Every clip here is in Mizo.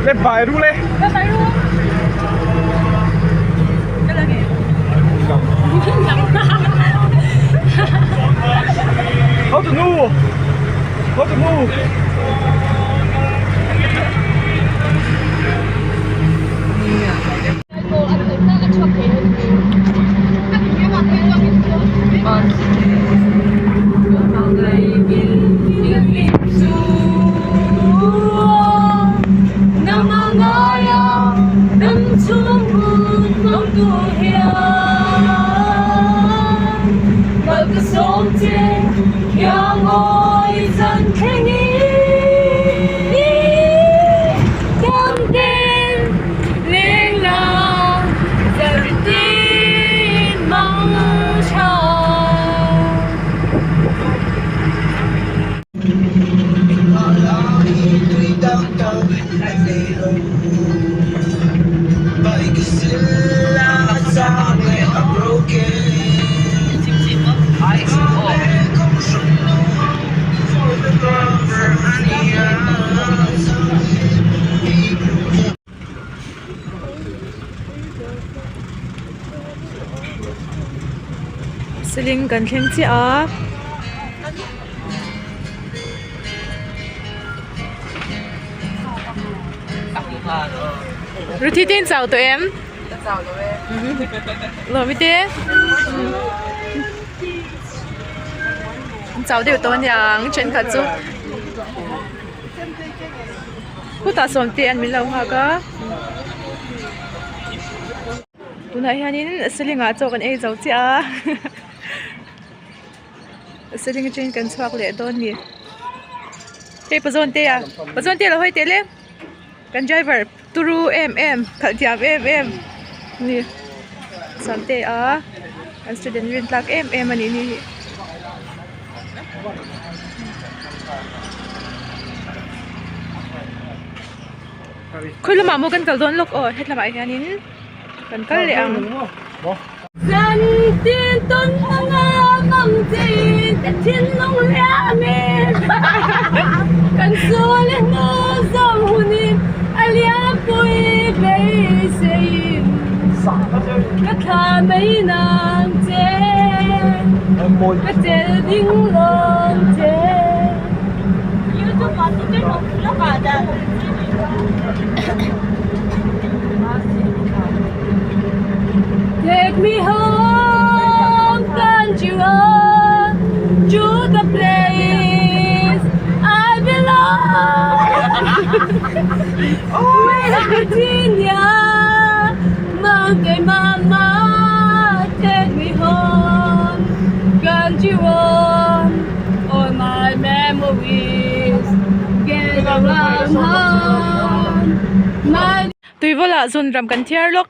Le bai ru le. Le bai ru. How to move? How to move? Seling kan thleng chiah a. Ruthi te in chau tawh em? Ka chau lo e. Lawmi te? An chau deuh tawh aniang thenkhat chu. Khutah sawm te an min lo nghak a. Tunah hianin ceiling ah chaw kan ei zo chiah a ceiling atangin kan chhuak leh dawn a ni hei pazawn te a pazawn te a lo hawi teh le kan driver turu em em khalh thiam em em a ni sawmte a kan student rin tlak em em a nih ni hi. Khawi lamah maw kan kal dawn lawk aw hetlamah hianin kan kal leh ang. Take me home, country road, to the place I belong. West Virginia, Mountain Mama, take me home, country road, all my memories gather round home. My Tuivalah zun ram kan thiar lawk.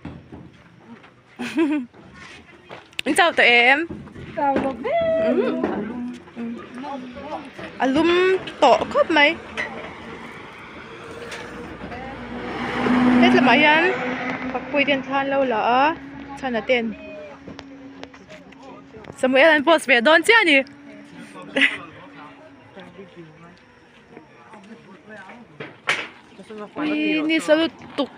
In chau tawh em? Chau lo ve. A lum tawh khawp mai. Hetlamah hian pakpui ten thla an lo la a chhana ten Samuel an post ve dawn chiah a ni. Ni sa lutuk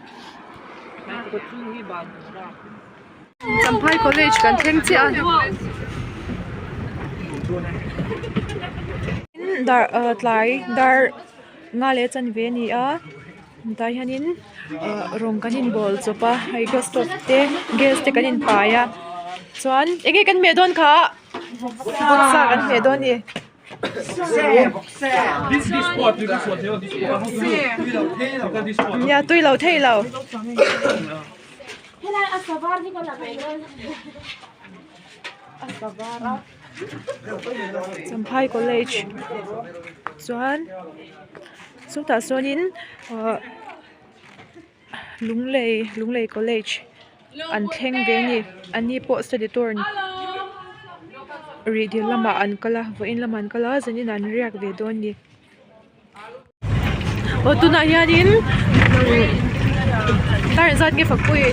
Champhai college kan thleng chiah a dar ah tlai dar nga leh chanve a ni a tah hianin ah rawng kan inbawl chawp a hei gas stove te gas te kan inpai a chuan eng nge kan hmeh dawn kha vawksa kan hmeh dawn a ni. Nia tui lo thei lo. Champhai college chuan chutah sawnin ahh Lunglei Lunglei college an thleng ve a ni an ni pawh study tour rih dil lamah an kal a vawiin lamah an kal a zanin ah an riak ve dawn a ni. Aw tunah hianin dar engzat nge fakpui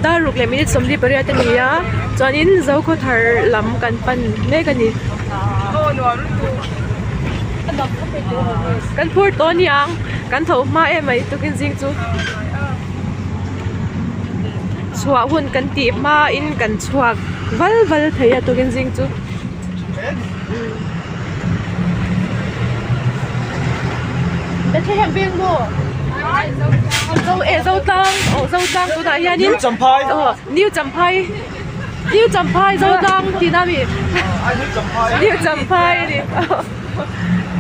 dar ruk leh minute sawmli pariat a ni a chuanin zokhawthar lam kan pan mek a ni. Kan phur tawh a ni ang. Kan tho hma em mai tukin zing chu chhuah hun kan tih hma in kan chhuak val val thei a tukin zing chu. Bethlehem veng maw? Zo eh Zotlang aw Zotlang tunah hianin New Champhai aw New Champhai New Champhai Zotlang tihna a mi New Champhai a ni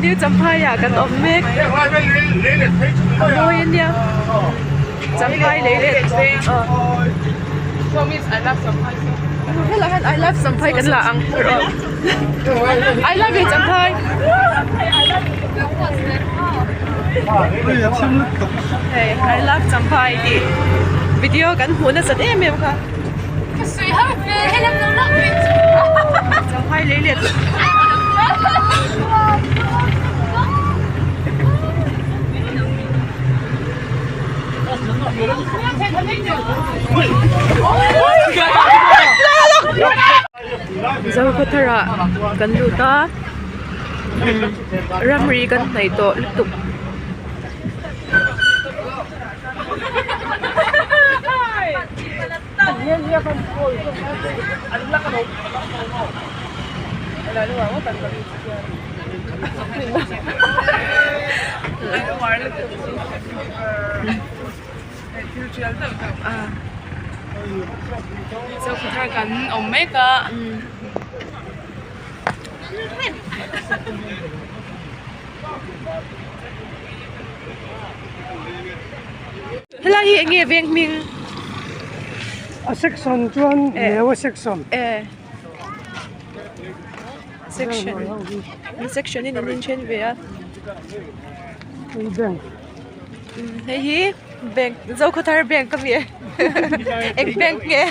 New Champhai ah kan awm mek a mawi a nia Champhai lei let aw helai hian I love Champhai kan la ang I love you Champhai hei I love Champhai tih video kan hmuh nasat em em kha Champhai lei let Zokhawthar ah kan lut a ramri kan hnaih tawh lutuk. Zokhawthar kan awm mek a. Helai hi eng nge veng hming? A section chuan neu a section. E section section in an inthen ve a. Bank. Hei hi bank Zokhawthar bank a mi e eng bank nge?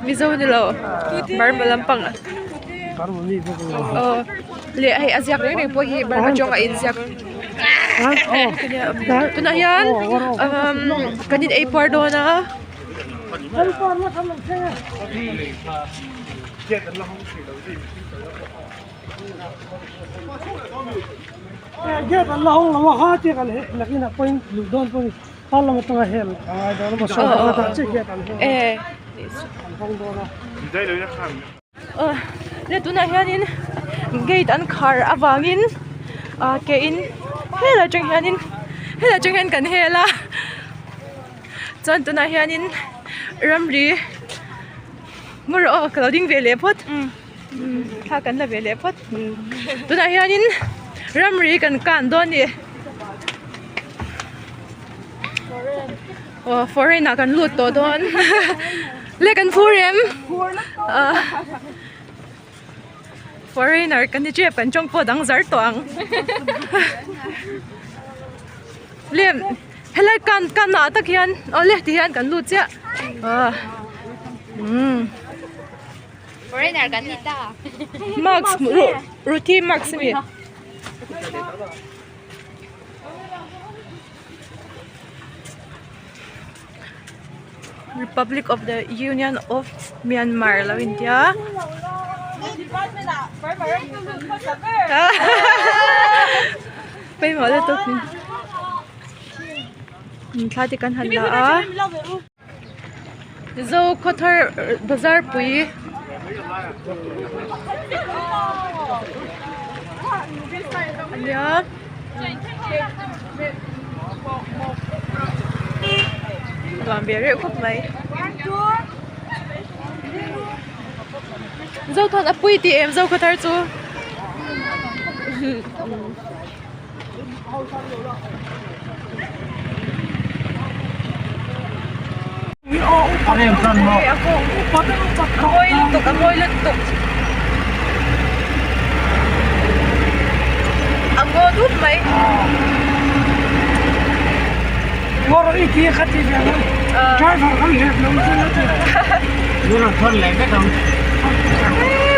Mizo ni lo Burma lampang aw leh hei a ziak reng reng pawh hi Burma tawng a inziak tunah hian kan in ei puar dawn a. Gate an la hawng lo a ha tia kan nakinah pawhin luh dawn pawh ni. Hal lam atanga hel a ngai dawn a maw saw pakhat ah chiah hian an hawng an hawng dawn a. Aw le tunah hianin gate an khar avangin ah ke in helai atang hianin helai atang hian kan hel a chuan tunah hianin ramri maw rawh aw ka lo ding ve leh phawt thla kan la ve leh phawt tunah hianin ramri kan kan dawn a ni. Aw foreign ah kan lut tawh dawn le kan phur em ah foreigner kan ni tep kan tawng pawh dang zar tawh ang le helai kan kan ah tak hian aw le ti hian kan lut chiah ah umm foreigner kan ni ta mask ruthi mask ami. Republic of the Union of Myanmar lo intia pawimawh lutuk thla te kan han la a Zokhawthar bazar pui ania nuam ve reuh khawp mai Zothawn a pui tih em Zokhawthar chu. A mawi lutuk a mawi lutuk a ngaw dup mai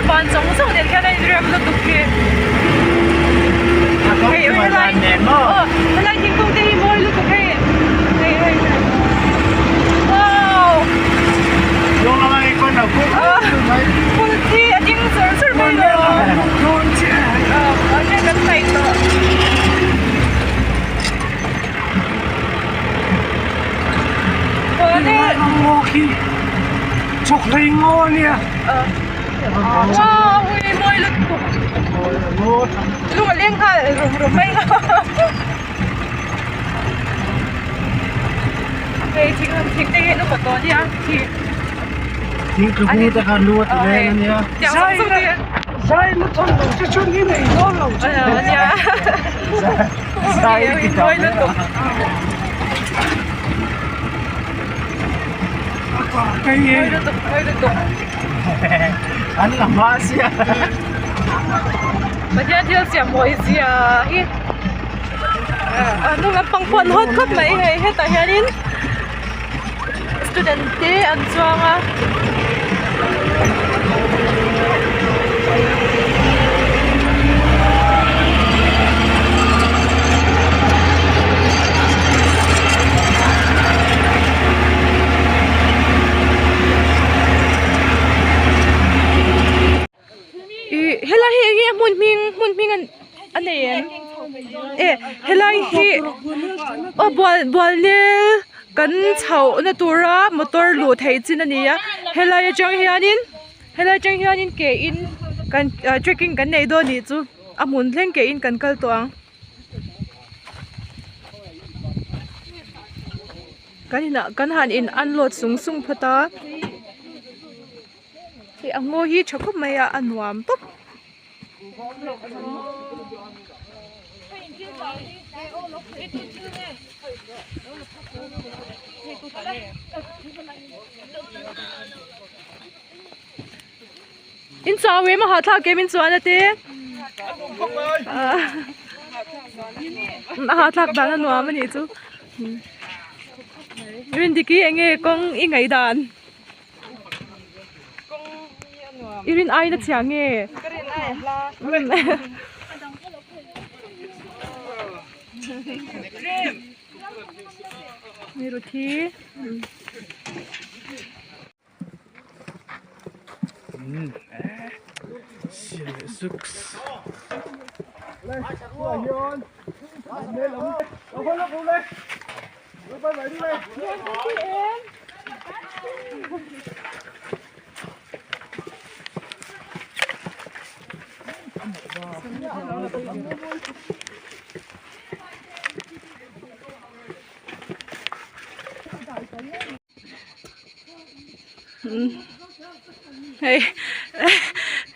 van zawng zawng nen khian a inrem lutuk hi. Hei helai aw helai thingkung te hi mawi lutuk hei hei hei wow phul khi a ding chur chur mai lo. ania. Wow, ui mawi lutuk. Lung a leng nghal rum rum mai a. Hei thing thing te hi an upa tawh ania khi. Thing tlu hmu te kha lu a ti leng ania. Tiang zawng zawng te hian. Zai na thawn lo che chuan i nei dawn lo chu. Ania. Zai i ti Mawi lutuk. Mawi lutuk, mawi lutuk. An la hma sia. Pathian thil siam mawi zia hi a hnung lampang pawh an hawt khawp mai hei hetah hianin student te an chuang a. Ih helai hi enge hmun hming hmun hming a nei em e helai hi aw bual bualnel kan chhoh na tura motor luh theih chin a ni a helai atang hianin helai atang hianin ke in kan trekking kan nei dawn anih chu a hmun thleng ke in kan kal tawh ang. Kan inah kan han in unload sung sung phawt a hei a ngaw hi tha khawp mai a a nuam tawp. In chau em a hahthlak em in chuan a te a hahthlak dan a nuam a nih chu Rindiki enge kawng i ngaih dan i rin aiin a chhia nge Ruthi. Hei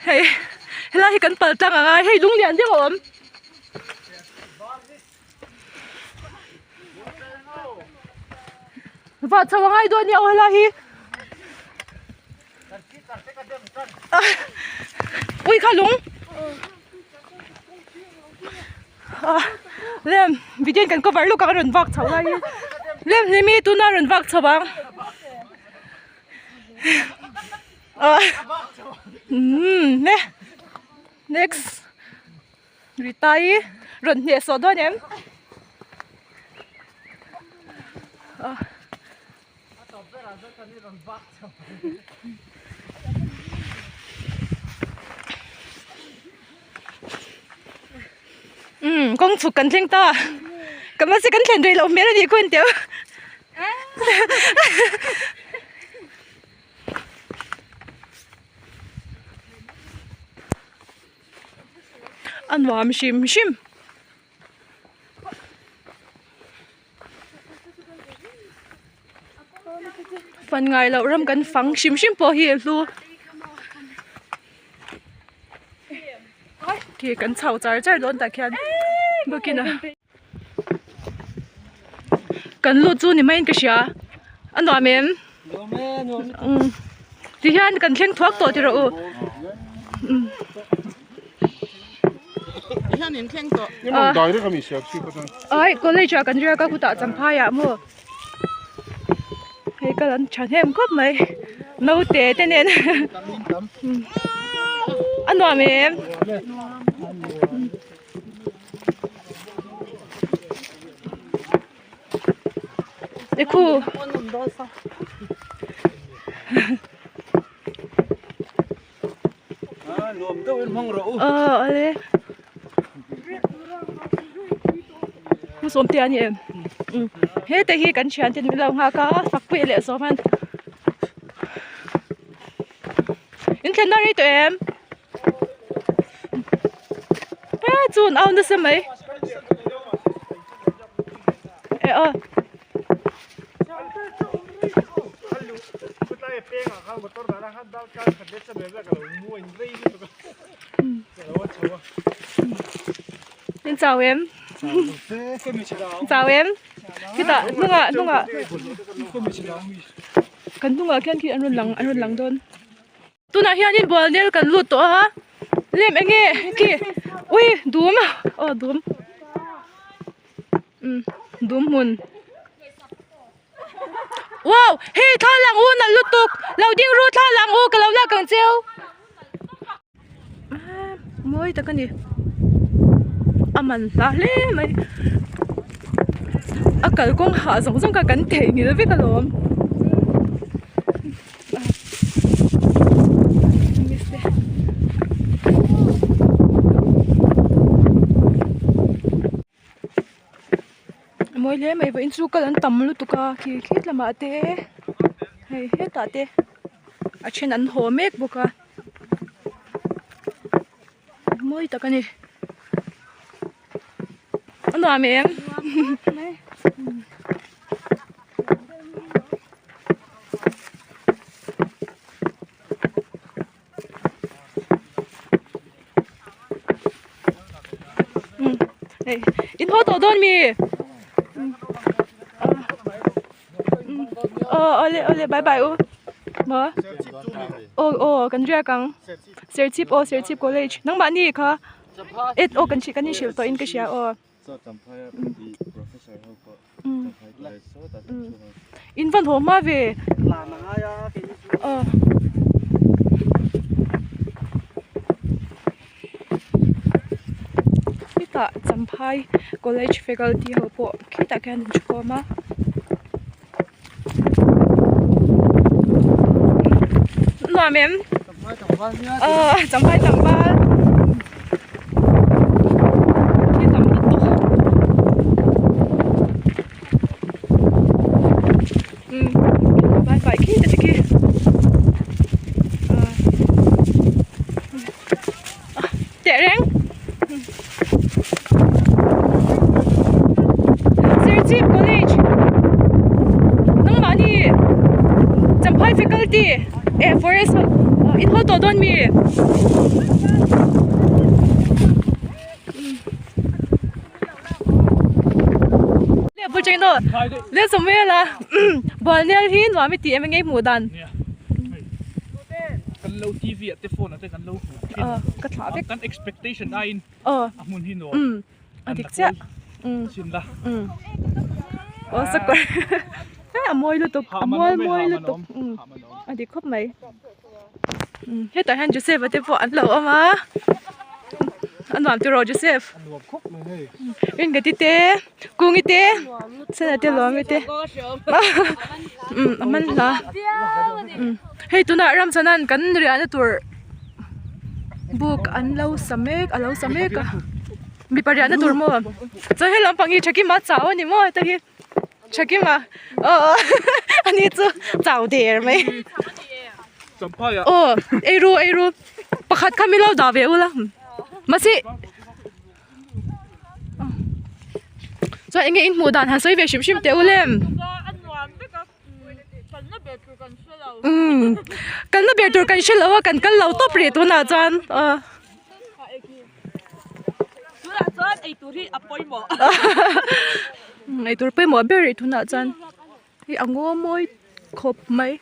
hei helai hi kan pal tlang ang a hei lung lian deuh a awm. Vah chho a ngai dawn a nia aw helai hi. Ui kha lung lem video in kan cover luk ang a rawn vak chho lai hi lem hlimi tuna rawn vak chho ang umm ne next Ritai rawn hneh sawh dawn em. Umm kawng chhuk kan thleng ta ka mahse kan thlen rei loh hmel a nih khu engtiang a nuam hrim hrim. Fan ngai loh ram kan fang hrim hrim pawh hi a hlu khi kan chho char char dawn tah khian bawkin a kan lut chu ni maiin ka hria a nuam em ti hian kan thleng thuak tawh tiraw u. Ai college ah kan riak a khutah champhai ah maw hei kal an tha hnem khawp mai naute te nen a nuam em. Nuam deuhin hmang rawh u. Aw ale. Pu Sawmtea a ni em? Umm hete hi kan thian ten min lo nghak a fakpui leh zawm an. thlenna rei tawh em? A chun au nasa mai. E aw. In chau em? Chau em? Khitah hnungah hnungah kan hnungah khian khi an rawn lang an rawn lang dawn. Tunah hianin bualnel kan lut tawh a lem eng nge khi ui dum aw dum umm dum hmun wow hei thla lang u nalh lutuk lo ding ru thla lang u ka lo lak ang cheu. Mawi tak a ni a man hla hle mai a kalkawng hah zawng zawng kha kan theihnghilh vek alawm. A mawi hle mai vawiin chu kal an tam lutuk a khi khit lamah te hei hetah te a then an haw mek bawk a mawi tak a ni a nuam em. Hei in haw tawh dawn mi aw awle awle bye bye u maw aw aw kan riak ang serchhip aw serchhip college nangmahni kha e aw kan kan inhrilh tawh in ka hria aw. In van haw hma ve aw hetah champhai college faculty ho pawh khitah khian an thukhawm a. Nuam em? Aw champhai tlangval hi tam lutuk umm vai vai khi te khi teh reng. Serchhip College nangmahni Champhai faculty eh forest ho in haw tawh dawn mi? Le bul cheng daw le Samuel-a Bualnel hi nuam i tih em enge i hmuh dan? Kan lo TV ah te phone ah te kan lo hmuh thin Aw ka thlah vek kan expectation aiin aw a hmun hi nuam umm a dik chiah umm chin la umm aw sakawr a mawi lutuk a mawi mawi lutuk umm a dik khawp mai umm hetah hian Joseph a te pawh an lo awm a a nuam tiraw Joseph a nuam khawp mai hei Ringati te Kungi te Sena te Lawmi te umm a man hla umm hei tunah Ramchana'n kan riahna tur buk an lo sa mek a lo sa mek a mipa riahna tur maw chuan he lampang hi Thakima chau a ni maw heta hi Thakima aw aw ani chu chau der mai aw eiru eiru pakhat kha min lo dah ve ula mahse. Chuan enge in hmuh dan han sawi ve hrim hrim teh u lem. Umm kalna ber tur kan hre lo a kan kal lo tawp rih tunah chuan aw. Eitur pawimawh ber rih tunah chuan hei a ngaw mawi khawp mai.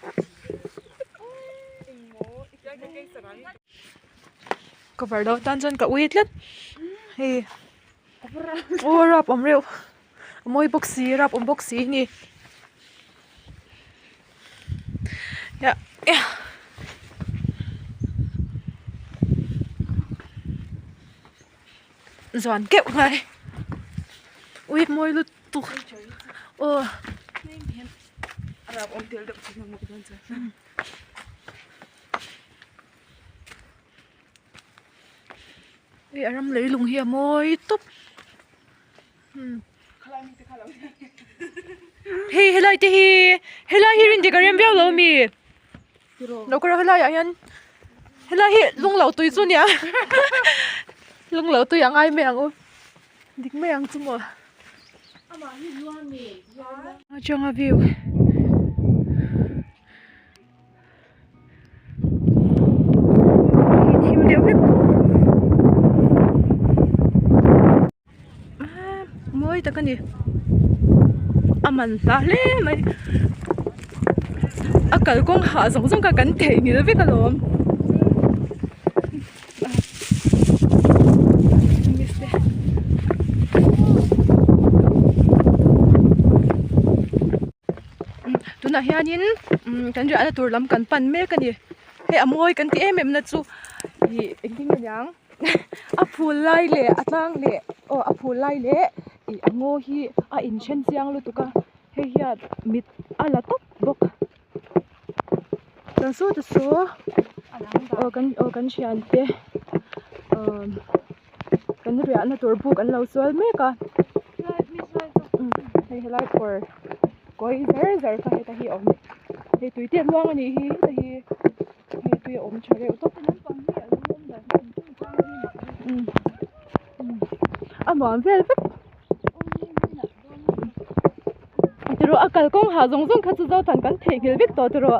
Cover loh tan chuan ka ui tlat hei aw rap awm reuh a mawi bawk si rap awm bawk si ni zuan keuh mai ui mawi lutuk aw. Hei a ram leilung hi a mawi tawp hei helai te hi helai hi rin dik a rem viau lo ami lo kawr a helai ah hian. Helai hi lung lo tui chu nia lung lo tui a ngai mai ang u dik mai ang chu maw atanga view. Hi thim deuh vek tawh mawi tak a ni a man hla hle mai a kalkawng hah zawng zawng kha kan theihnghilh vek alawm. Tunah hianin kan riahna tur lam kan pan mek a ni hei a mawi kan ti em em na chu ih engtin nge niang a phul lai leh a tlang leh aw a phul lai leh ih a ngaw hi a inthen chiang lutuk a hei hian mit a la tawp bawk chuan saw te saw aw kan aw kan thiante ahh kan riahna tur buk an lo sual mek a hei helai kawr kawi zar zar kha heta hi a awm hei tui te a luang a nih hi heta hi hei tui a awm tha reuh tawp a nuam vel vek tiraw a kalkawng ha zawng zawng kha chu Zothan kan theihnghilh vek tawh tiraw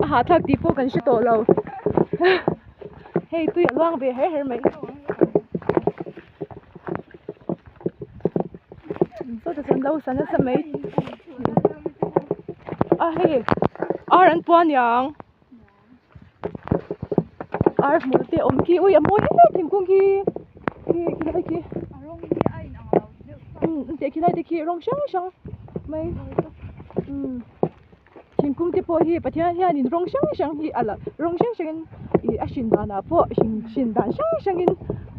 a hahthlak tih pawh kan hre tawh lo hei tui a luang ve her her mai sawtah chuan lo sa nasa mai a hei ar an pua aniang ar hmul te awm khi ui a mawi em em thingkung khi khi khilai khi umm teh khilai te khi rawng hrang hrang mai umm thingkung te pawh hi Pathian hianin rawng hrang hrang hi a la rawng hrang hrangin ih a hrin danah pawh hrin hrin dan hrang hrangin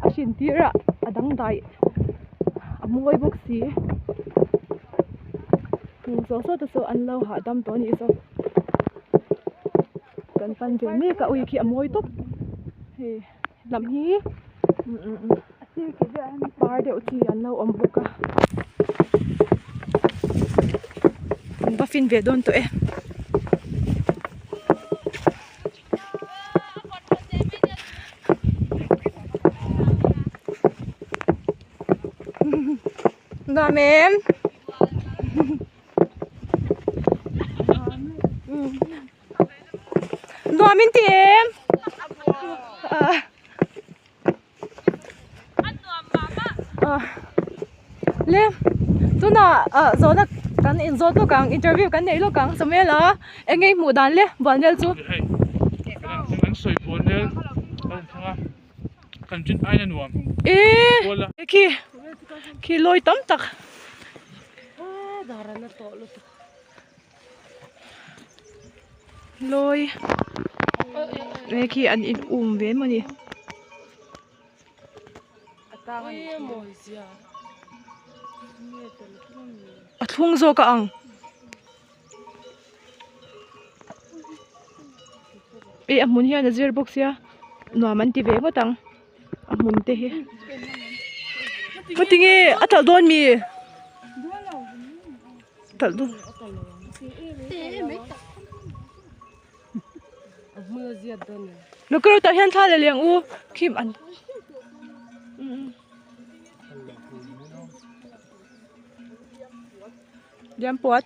a hrin tir a a dangdai a mawi bawk si saw saw te saw an lo hahdam tawh a nih saw. Kan pan ve mek a ui khi a mawi tawp hei lam hi a par deuh chi an lo awm bawk a an va fin ve dawn tawh e. Nuam em. Nuam in ti em? Le tunah zawhna kan inzawt lawk ang interview kan neih lawk ang Samuel a eng nge i hmuh dan le Buanel chu? Hei kan sawi Buanel kan thleng a kan rin aiin a nuam. E khi khi lawi tam tak. Lawi he khi an in um ve maw ni. A thlung zawk a ang. Ih a hmun hian a zir bawk sia nuam an ti ve ngawt ang a hmun te hi heti nge a talh dawn mi talh dawn lukawr tah hian thla la leh ang u khim an Liam puat.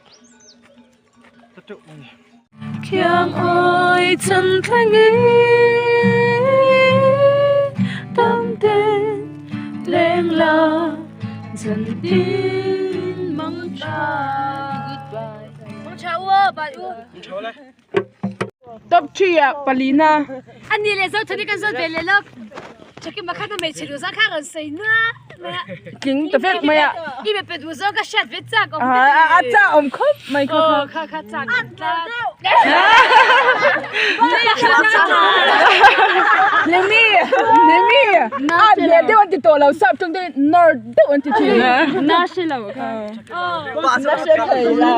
Khiang oi chan thlengin tam ten leng la dần tin mong cha. Goodbye. Mong cha u bye u. Top 3 ah palina. Ani le zo thani kan zo ve le lok. Chaki makha ta mai chiru za kha kan sei na. Tling ta vek mai a. I me pe du zo ka shat ve chak om. A cha om khop mai kha kha. Kha kha chak ta. Lemi Lemi a le deuh an ti tawh lo sap ṭawng deuhin nawr deuh an ti ṭhin. Na hre lo kha. Na hre thei lo.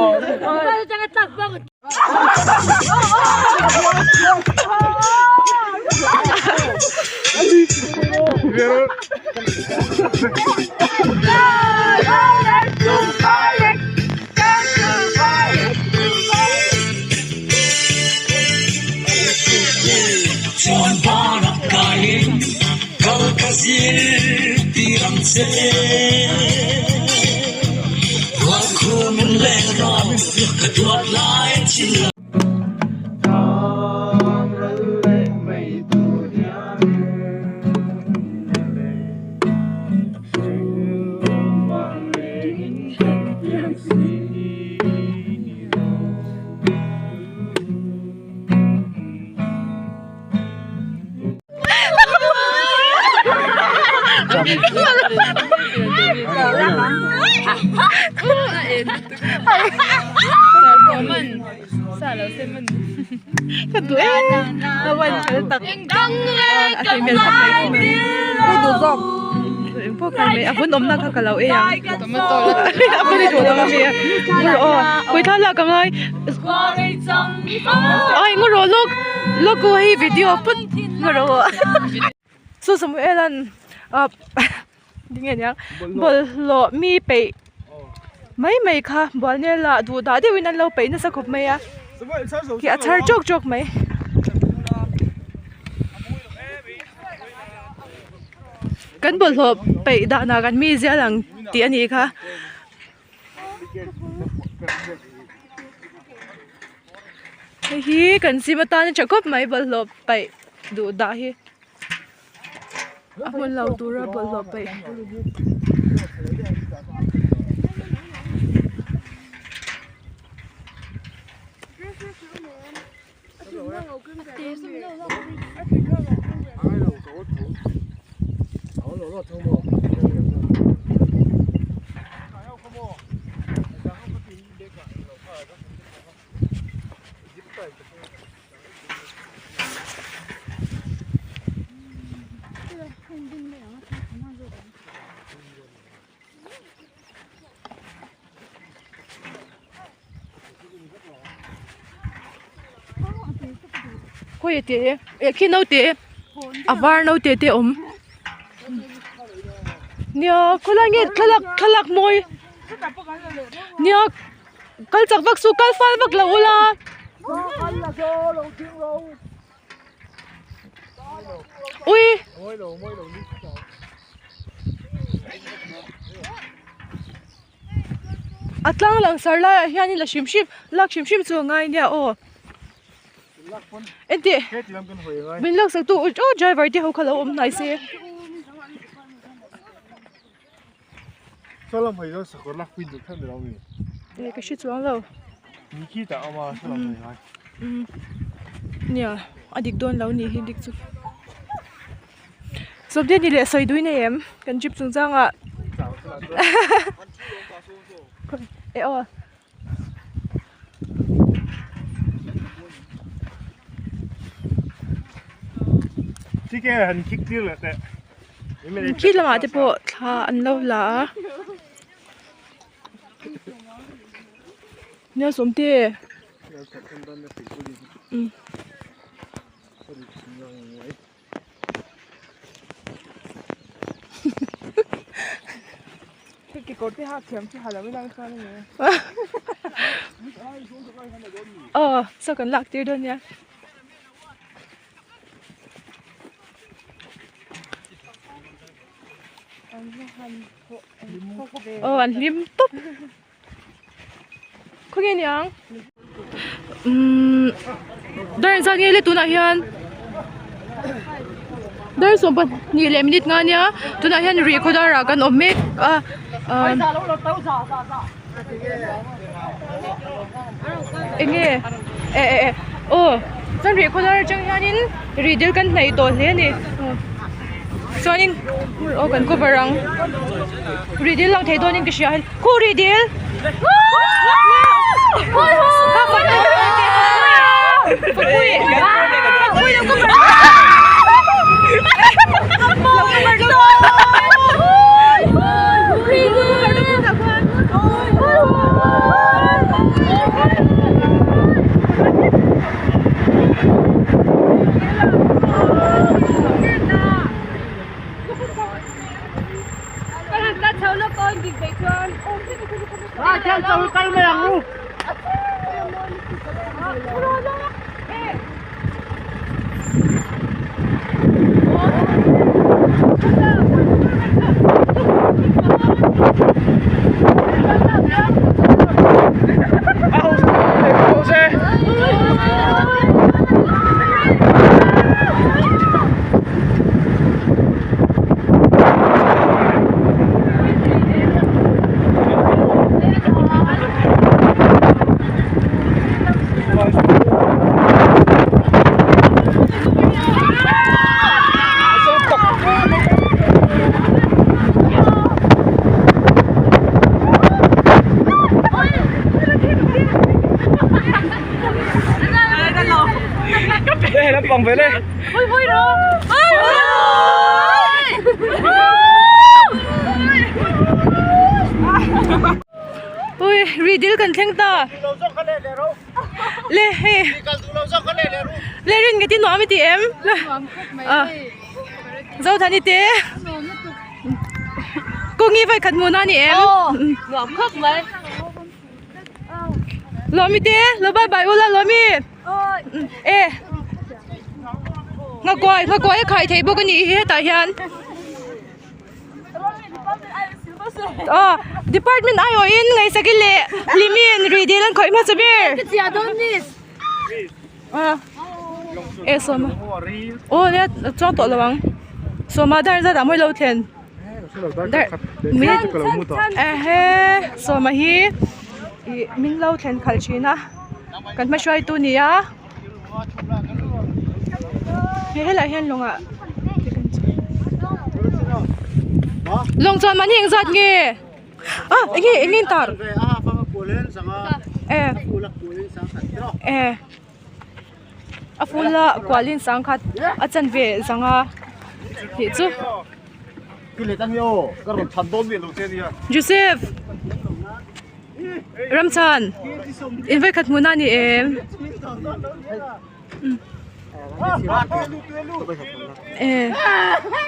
Ka duh em a van fel tak a tui hmel khawp mai ka duh zawk eng pawh kha mai a vun awmna kha ka lo ei ang a vun i duh lo ami a ngaw rawh aw khawi thla lak angai ai ngaw rawh lawk lawk aw hei video pawt ngaw rawh aw chu Samuel an ah tinge niang bawlhhlawh mi peih mai mai kha bualnel ah duh dah deuhin an lo peih nasa khawp mai a khi a char tawk tawk mai. Kan bawlhhlawh peih danah kan mi zial ang tih a nih kha. Hei hi kan sim atan a tha khawp mai bawlhhlawh paih duh dah hi a hmun lo tura bawlhhlawh paih. Khawi teh e eh khi naute a var naute te a awm nia khawlai nge thlalak thlalak mawi nia kal chak vak suh kal fal vak lo ula. Ui A tlang lang sar laiah hian in la hrim hrim lak hrim hrim chu a ngai nia aw engti min lak sak tu aw driver te ho kha lo awm hnai se. E ka hre chuang lo nia a dik dawn lo nih hi dik chu sawmte ni leh sawi dui nei em kan jeep chungchang ah e aw. Khi lamah te pawh thla an lo la a nia sawmte umm. Aw saw kan lak tir dawn nia. Aw an hlim tawp. Khawnge niang umm dar engzat nge le tunah hian dar 12 leh minute nga nia tunah hian rih khaw darah kan awm mek a ahh enge eh eh eh aw chuan rih khaw dar atang hianin rih dil kan hnaih tawh hle a ni chuanin aw kan cover ang rih dil lang thei dawnin ka hria a. Khu rih dil. dil kan thleng ta le hei le rin nge ti nuam i ti em Zothani te Kungi vai khat hmun a ni em nuam khawp mai Lawmi te lo bye bye ula Lawmi e Nghakuai nghakuai a khai thei bawk a nih hi hetah hian Aw department aiawhin ngaihsakin leh hlimin rih dil an khawih hmasa ber E sawma aw nia chuang tawh lo ang sawma dar zat ah mawi lo thlen dar ehe sawma hi ih min lo thlen khalh thin a kan hma hruaitu a ni a he helaiah hian lawngah lawng chuan mahni engzat nge. Ah enge enge in tar eh eh a full a kualin sangkhat a chanve zanga tih chu Joseph Ramchhan in vawikhat hmuhna a ni em?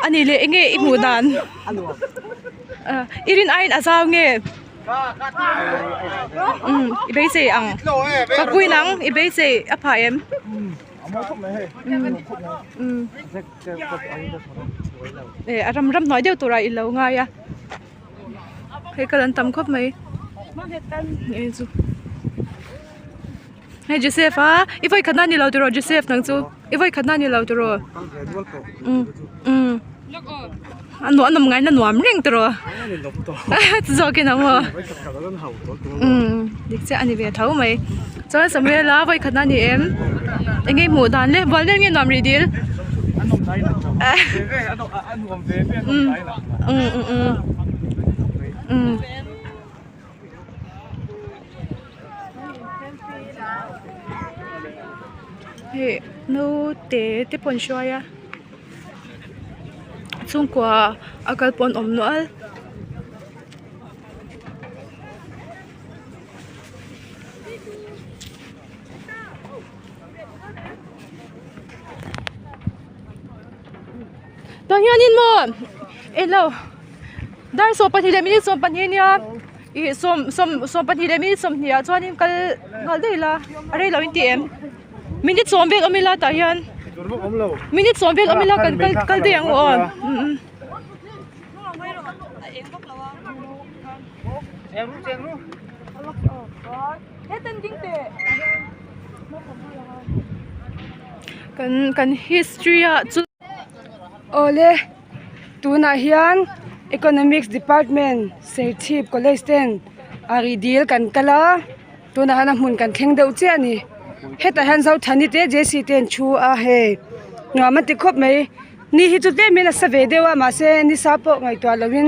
A nih leh enge i hmuh dan i rin aiin a zau nge i beisei ang ka pui nang i beisei a phah em a ram ram hnuai deuh turah i lo ngai a. Hei kal an tam khawp mai hei chu hei Joseph a i vawi khatna ni lo tiraw Joseph nang chu i vawi khatna ni lo tiraw umm umm a nuam a nawm ngaina nuam reng tiraw chu zawkin a maw umm dik chiah a ni ve tho mai chuan Samuel a vawi khatna ni em eng nge hmuh dan le bual vel nge nuam rih dil. Hei naute te pawh an hruai a chhungkua a kal pawh an awm nual. Tah hianin maw englo dar 12 leh minute 12 ania ih sawm sawm 12 leh minute 20 ah chuanin kal nghal daih ila a rei lo in ti em minute 10 vel awm ila tah hian minute 10 vel awm ila kan kal kal daih ang u aw. Kan kan history ah chu Awle tunah hian economics department Serchhip college ten a ri dil kan kal a tunah hian a hmun kan thleng deuh chiah a ni hetah hian Zothani te J C te an thu a hei nuam an ti khawp mai ni hi chu tlem in a sa ve deuh a mahse nisa pawh ngaihtuah lo in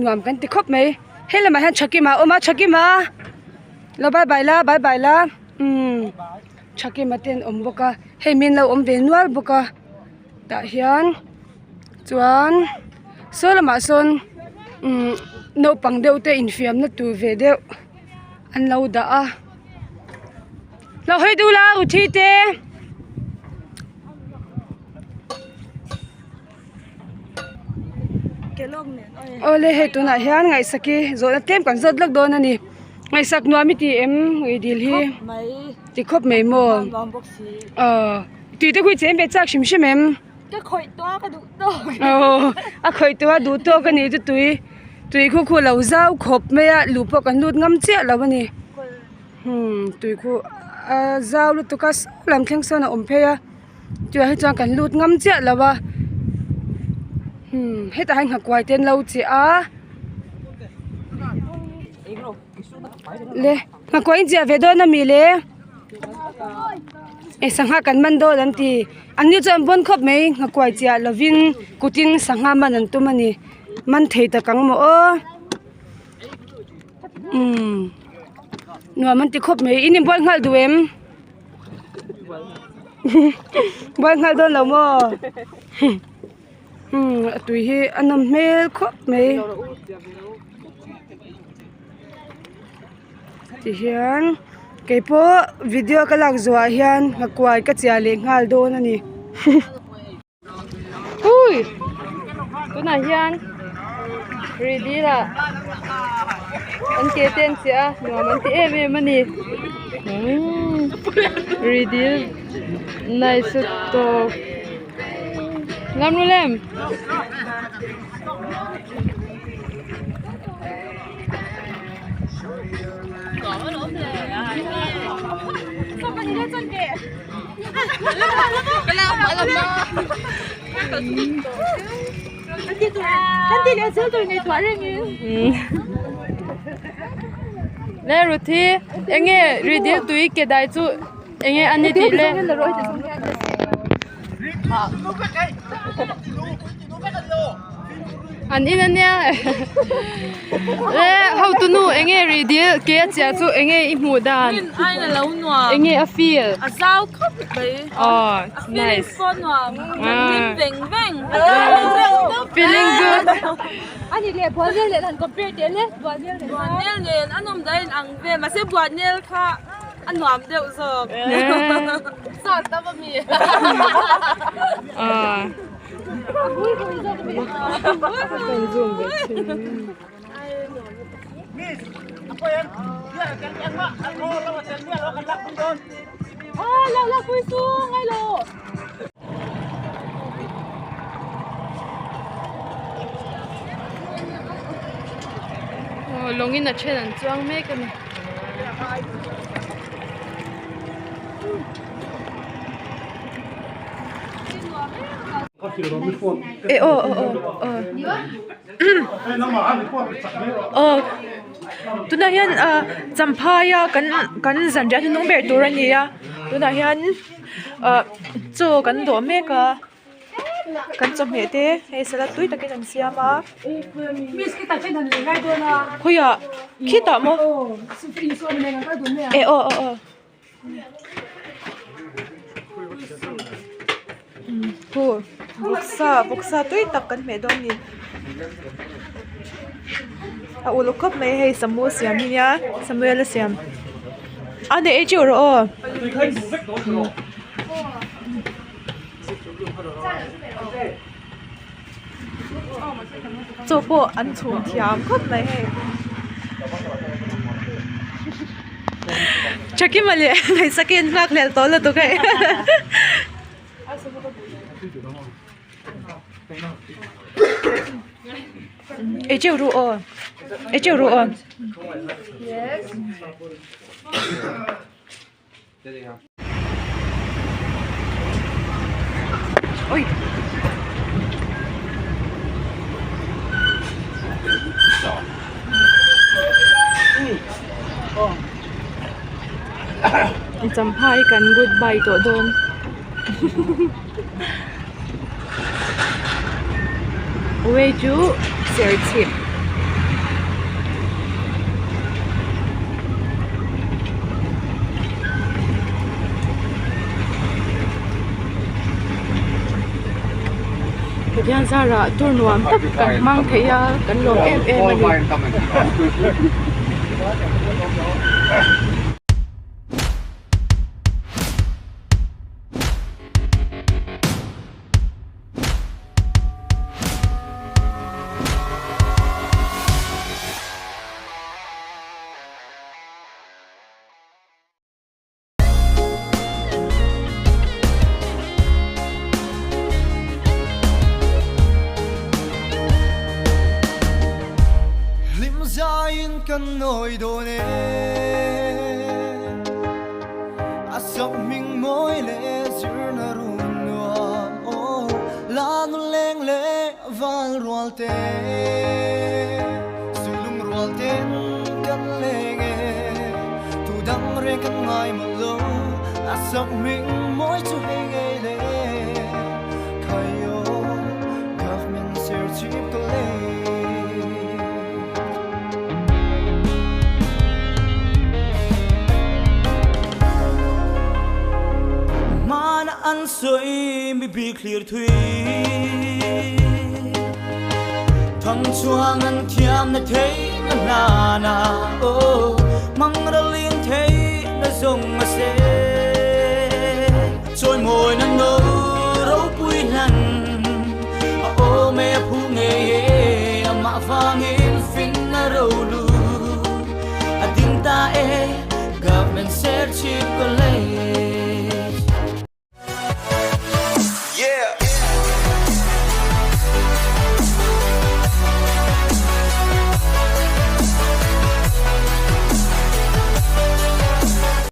nuam kan ti khawp mai he lamah hian Thakima a awm a Thakima lo bye bye la bye bye la umm Thakima te an awm bawk a hei min lo awm ve nual bawk a tah hian chuan saw lamah sawn umm naupang deuh te infiamna tur ve deuh an lo dah a lo hawi duh la uthi te. Awle hei tunah hian ngaihsaki zawhna tlem kan zawt lawk dawn a ni ngaihsak nuam i ti em ui dil hi ti khawp mai maw aw tui te khu i cheng ve chak hrim hrim em aw a khawih tawh a duh tawk a nih chu tui tui khu khu lo zau khawp mai a luh pawh kan lut ngam chiah lo a ni hmm tui khu a zau lutuk a saw lam thleng sawn a awm phei a. Chutah hi chuan kan lut ngam chiah lo a hmm hetah hian nghakuai te an lo chiah a le nghakuai in chiah ve dawn ami le eh sangha kan man dawn an ti an ni chuan an bawn khawp mai nghakuai chiah lovin kutin sangha man an tum a ni man thei tak ang maw aw umm nuam an ti khawp mai in inbual nghal duh em. Buai nghal dawn lo maw umm a tui hi a nawm hmel khawp mai. Tihian keipawh video ka lak zawhah hian nghakuai ka chiah leh nghal dawn a ni. Hui! Tunah hian Rih ah an ke te an chiah a nuam an ti em em a ni. Umm Rih dil nice tawk. Lamrul em? Le Ruthi enge Rihdil tui ke dai chu enge a ni tih le. An in ania le hotu nu enge ri dil ke a chiah chu enge i hmuh dan enge a feel a zau khawp mai aw a feeling pawh nuam hlim veng veng feeling good ani leh buanel nen han compare teh le buanel nen buanel nen a nawm dahin ang vel mahse buanel kha A nuam deuh zawk. Sat tam a mi. Lawngin a then an chuang mek a ni. E aw aw aw aw tunah hian ah champhaia kan kan zanriah hnuhnung ber tur a ni a tunah hian ah chaw kan dawh mek a. Kan chawhmeh te hei salad tui takin an siam a khawiah khitah maw eh aw aw aw khu vawksa vawksa tui tak kan hmeh dawn a ni a uluk khawp mai hei samu siam hi nia samuel a siam a ni ei teuh rawh aw. Chaw pawh an chhum thiam khawp mai hei Thakima leh Ngaihsaki an nghak hlel tawh lutuk hei ei teuh ru aw ei teuh ru aw. Oi. Champhai kan goodbye tawh dawn. Away chu Serchhip. Pathian zarah tour nuam tak kan hmang thei a kan lawm em em a ni. Mang ralin thei na zawng a se. Chawimawi na no ropui hlan a awm e a phu ngei e amah vangin fin a ro lu a ding ta e Government Serchhip College.